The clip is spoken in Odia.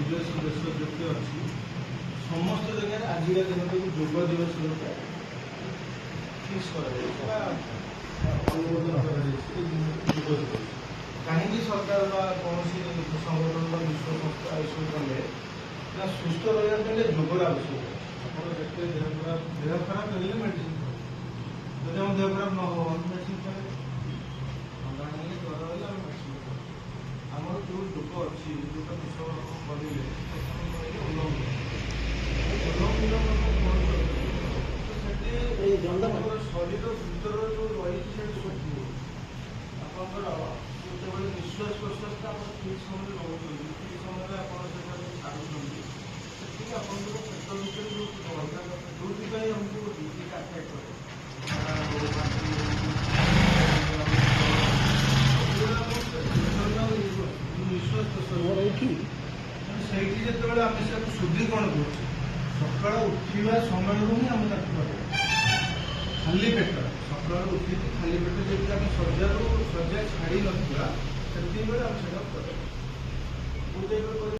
ବିଦେଶ ଦେଶ ଯେତେ ଅଛି, ସମସ୍ତ ଜାଗାରେ ଆଜିକା ଦିନଟାକୁ ଯୋଗ ଦିବସ ରୂପେ ଫିକ୍ସ କରାଯାଇଛି ବା ଅନୁମୋଦନ କରାଯାଇଛି। ଏଇ ଦିନକୁ ଯୋଗ ଦିବସ କାହିଁକି ସରକାର ବା କୌଣସି ସଂଗଠନ ବା ବିଶ୍ୱ ସଂସ୍ଥା ଏସବୁ କଲେ ନା, ସୁସ୍ଥ ରହିବା ପାଇଁ ଯୋଗର ଆବଶ୍ୟକ ଅଛି। ଆପଣ ଯେତେ ଦେହ ଖରାପ ହେଲେ ମେଡିସିନ ଖାଇବେ। ଯଦି ଆମ ଦେହ ଖରାପ ନ ହବ, ଆମେ ମେଡିସିନ ଖାଇବେ? ଥଣ୍ଡା ହେଲେ, ଜ୍ୱର ହେଲେ ଆମେ ମେଡିସିନ ଖାଇବୁ। ଆମର ଯୋଉ ଯୋଗ ଅଛି, ଯୋଉଟା ବିଷ କହିଲେ, ପ୍ରଥମେ କହିଲେ ଅନୁଲୋମ ବିଲୋମ। ଅନୁଲୋମ ବିଲୋମ ଆପଣ କରୁଛନ୍ତି ତ ସେଠି ଆପଣଙ୍କର ଶରୀର ଭିତର ଯୋଉ ରହିଛି, ସେଠି ଶୁଦ୍ଧି ହେଉଛି। ଆପଣଙ୍କର ଯେତେବେଳେ ନିଶ୍ୱାସ ପ୍ରଶ୍ୱାସଟା ଆପଣ ଠିକ୍ ସମୟରେ ନେଉଛନ୍ତି, ଠିକ୍ ସମୟରେ ଆପଣ ସେଟାକୁ ଛାଡ଼ୁଛନ୍ତି, ସେତିକି ଆପଣଙ୍କର ପେଟ ଭିତରେ ଯୋଉ ରହିବା କଥା, ଯୋଉଥିପାଇଁ ଆମକୁ ଡିଜିଜ୍ ଆଟାକ୍ କରେ, ଝାଡ଼ା ହଉ, ବାନ୍ତି ହଉ, ସବୁବେଳେ ଆମ ଇଣ୍ଟରନାଲ ନିଶ୍ୱାସ ପ୍ରଶ୍ୱାସ ତେଣୁ ସେଇଠି ଯେତେବେଳେ ଆମେ ସେକୁ ଶୁଦ୍ଧିକରଣ କରୁଛେ, ସକାଳ ଉଠିବା ସମୟରୁ ହିଁ ଆମେ ତାକୁ କରିବା। ଖାଲି ପେଟ, ସକାଳୁ ଉଠିକି ଖାଲି ପେଟ, ଯେମିତି ଆମେ ଶଯ୍ୟାରୁ ଶଯ୍ୟା ଛାଡ଼ି ନଥିବା, ସେତିକିବେଳେ ଆମେ ସେଇଟାକୁ କରିବା। କୋଉ ଟାଇପ୍ର କରିବା?